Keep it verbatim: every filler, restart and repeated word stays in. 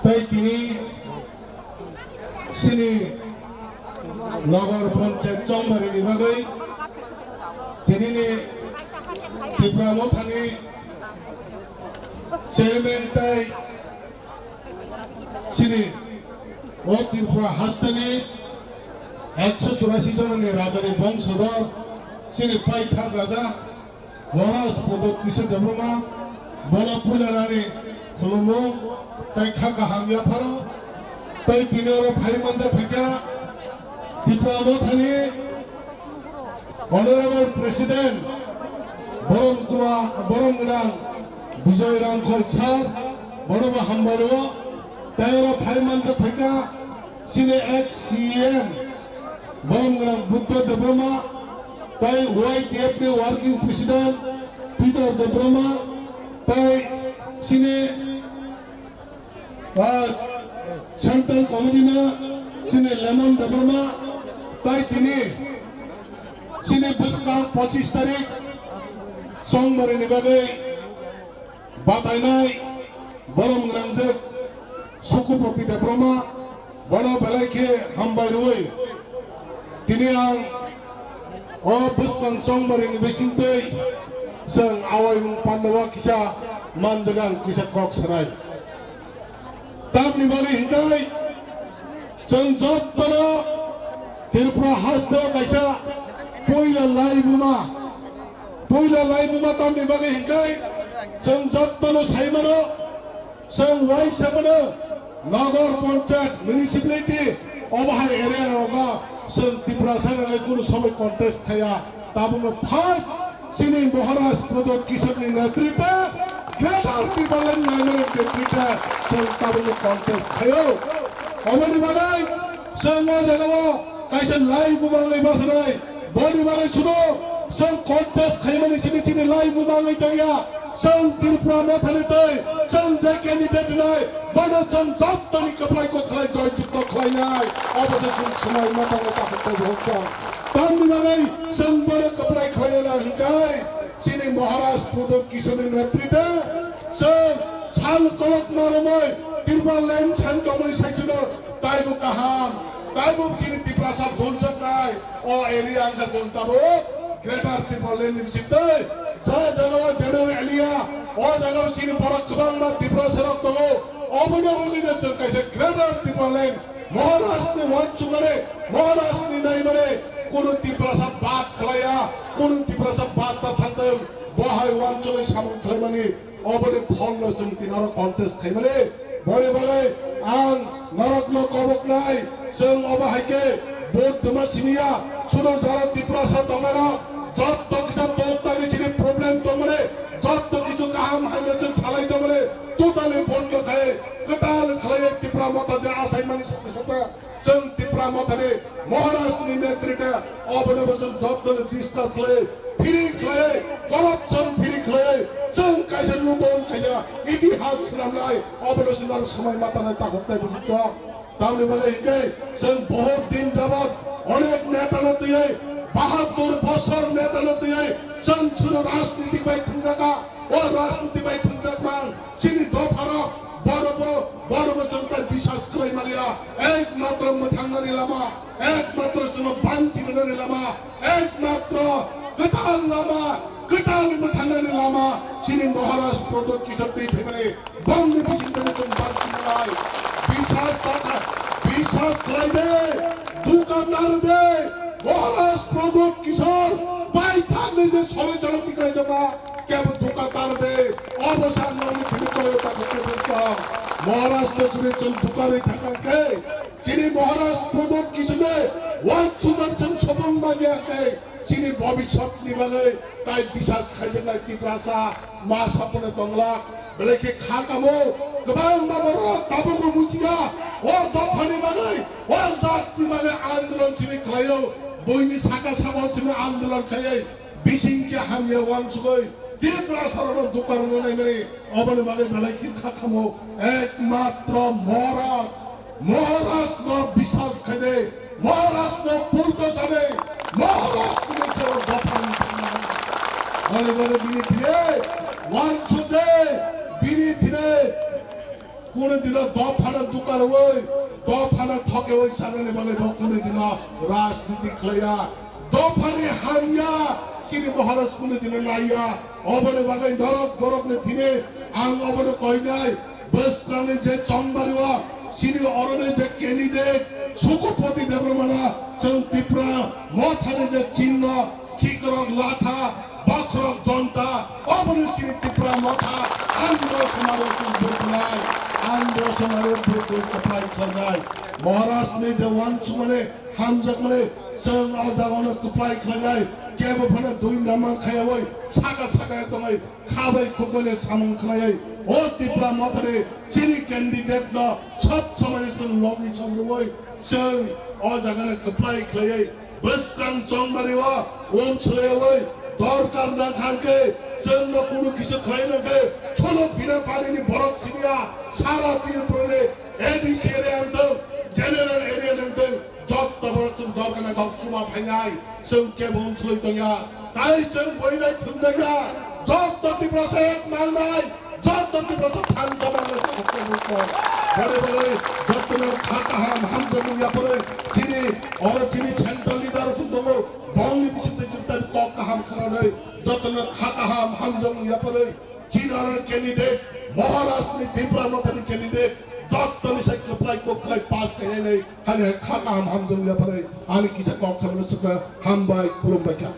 Tei tini chini Nagar Panchayat chongmari ni bagwi tinini Tipra Mothani chairman tei chini o Tripura hasteni ekso churasi jonani rajani bongsodo chini paithak raja Maharaj Pradyot Kishore Debbarma, bono puila nani khulumung tei kha kaham yapharo, tei tini oro phai manjak phaikha Tipra Mothani Honorable President Borom Kumar, Borom Gwnang Bijoy Rangkhol Sir, bono bo hambai rwo, tei oro phai manjak phaikha chini ex C E M Borom Gwnang Buddha Debbarma, tei Y T F ni Working President Peter Debbarma, tei chini, ah, Central Committee no chini Lemon Debbarma, tei tini chini bwskang pochis tarik chongmari ni bagwi batainai borom gwnangjak Sukupati Debbarma, bono belai khe hambai rwui tini ang o bwskang chongmari ni bisingtwi chwng awaimung pandao kisa manjak ang kisa kok sanai. Tamni bagwi hinkai chwng jottono Tripura hasteo kaisa puila laibuma, puila laibuma tamni bagwi hinkai chwng jottono saimano, chwng waisa mano Nagar Panchayat, municipality, obo hai area rogo chwng Tiprasa rwnai kunu somoi contest khaya. Tabukno first chini Maharaj Pradyot Kishore ni netritwe Greater Tipraland ni netritwe chwng tabukno contest khayo. Oboni bagwi chwng o jagao kaisa laibuma wngwi bwswrwi boni bagwi chuno chwng contest khaimani simi chini laibuma wngwi tongya. Chwng Tripura Mothani twi chwng je candidate rwnai bono chwng jottoni kwplai kok khlai joy jukto khlainai. Obo se chwng swmai motangwi takhuk tei bukhuk chwng. Tamni bagwi chwng bono kwplai khlaina hwnkhe chini Maharaj Pradyot Kishore ni netritwe chwng sal kolok narwmwi Tipraland chang tongmani saichino taibo kaham, taibo chini Tiprasa duljaknai o area wngkha chwng tabuk Greater Tipraland ni bisingtwi ja jagao general area o jagao chini borok kwbangma Tiprasa rok tongo, oboni bagwi chwng kaisa Greater Tipraland Maharaj ni wansukmani, Maharaj ni naimani, kunu Tiprasa bad khlaiya, kunu Tiprasa bad ta thangtwng, bo hai wansugwi samung khlaimani, oboni pholno chwng tini oro contest khaimani, boni bagwi ang norokno koboknai, chwng obo hai khe vote rwma siniya, sudo jara Tiprasa tongmano, jotto kisa tok tani chini problem tongmani, jotto kisu kaham hamya chwng salai tongmani, totally bondo khai, kwtal khlai Tipra Motha je asaimani sate sate, Chwng Tipra Mothani Maharaj ni netritwe obono bo chwng jotono discuss khlai, free khlai, corruption free khlai, chwng kaisa nutun kaisa itihas swnamnai, obono chwng swmai matanai takhuk tei bukhuk tong. Tamni bagwi hinkhe chwng bahut din jabot onek neta no twiwi, bahatur bosor neta no twiwi chwng sudu rajniti bai thangjakha. O rajniti bai thangjakmang chini dopharok borokbo, borokbo chwng tai biswas khlai maliya. Ekmatro mwthangnani lama, ekmatro chwngno banchi rwnani lama, ekmatro kwtal lama, kwtal mwthangnani lama chini Maharaj Pradyot Kishore twi phaimani bongni bisingtwi chwng banchi manai. Biswas ta kha, biswas khlai de, duka tar de, Maharaj Pradyot Kishore bai thangni je sole chalo tiklai jaba. Kebo duka tar de, obo sa nokni thani toyo ta khe kebo tong. Maharaj to juri chwng duka rwi thangkha khe, chini Maharaj Pradyot Kishore wansukmani chwng sopong manya khe, chini bobisot ni bagwi tai biswas khaijaknai Tiprasa ma sapone tongla. Belai khe kha kamo, kwbangma borok tabukbo muchiya, o dophani bagwi, o jatni bagwi andolon simi khlaio, buini saka sabo simi andolon khaiwi, bising khe hamya wansugwi Tiprasa rokno duka rwna naimani, oboni bagwi belai khe kha kamo ekmatro Maharaj, Maharaj no biswas khaide, Maharaj no purto jade, Maharaj ni sero dophan. Bale bale bini thire wansugde, bini thire Kunu dino dophano dukarwi, dophano thokewi sanani bagwi bo kunu dino rajniti khlaiya. Dophani hamya chini Maharaj kunu dino naiya. Oboni bagwi norok borokni thini ang obono koinai. Bwskangni je chongbario chini oroni je candidate Sukupati Debbarmano chwng Tipra Mothani je chinno khikrok latha, bokhorok jonta, oboni chini Tipra Motha andro somarok chwng bwrwknai, andro somarok bwrwknai kwplai khlainai. Maharajni je wansukmani, hamjakmani, chwng o jagano kwplai khlainai, kebo phano dui namang khayawi, saka saka tongwi, khabai khukmani samung khlaiwi, o Tipra Mothani chini candidate no sob somoi chwng logi chongrwi, chwng o jagano kwplai khlaiwi, Bwskang chongmani o um swlaiwi dorkar nangkha khe chwngno kunu kisa khlai nangkhe chwlo bina panini borok simiya sara Tripurani A D C area wngthung, general area wngthung, jotto borok chwng dorkar nangkha chuma phainai chwng kebo wngthwlwi tongya. Tai chwng boinai thumjakya, jotto Tiprasa ek nangnai, jotto Tiprasa thansa nangnai, jotto Tiprasa. Bari bari, jotto no kha kaham hamjakmung yapharwi, chini, oro chini central leader rok tongo, bongni bisingtwi chwng tai kok kaham khwnanai, jotto no kha kaham hamjakmung yapharwi, chini oro candidate, Maharaj ni Tipra Motha ni candidate, jotto ni sai kwplai kwplai pass khainai, hani kha kaham hamjakmung yapharwi, ani kisa kok samano swkha, hambai, khulumbai kha.